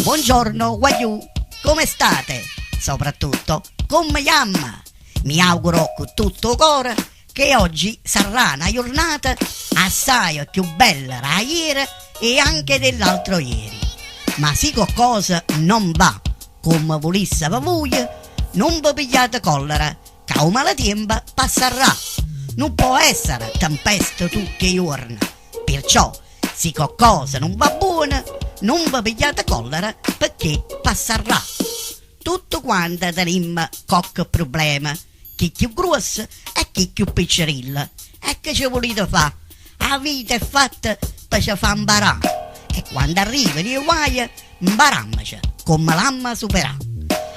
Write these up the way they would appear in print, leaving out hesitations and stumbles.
Buongiorno guagliù, come state? Soprattutto, come jamma? Mi auguro con tutto il cuore che oggi sarà una giornata assai più bella da ieri e anche dell'altro ieri. Ma se qualcosa non va come volesse voi, non vi pigliate collera, che il maltempo passerà. Non può essere tempesta tutti i giorni. Perciò, se qualcosa non va buona, non vi pigliate collera perché passerà. Tutto quanto teniamo qualche problema, chi più grosso e chi più piccerilla. E che ci volete fare? La vita è fatta per ci far imparare. E quando arrivano i guai, imparammoci come l'amma superare.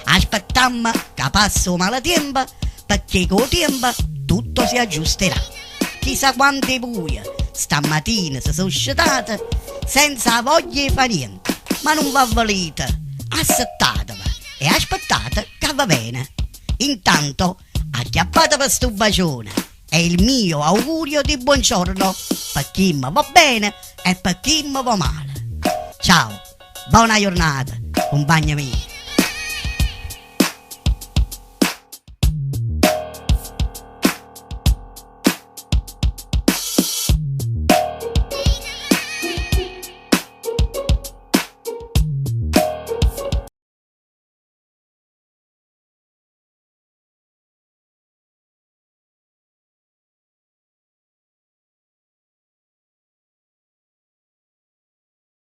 Aspettammo che passa il maltempo, perché col tempo tutto si aggiusterà. Chissà quante buie stamattina si sono scetate senza voglia di fare niente. Ma non va volete, assettatevi e aspettate che va bene. Intanto acchiappatevi sto bacione. È il mio augurio di buongiorno per chi mi va bene e per chi mi va male. Ciao, buona giornata, compagno mio.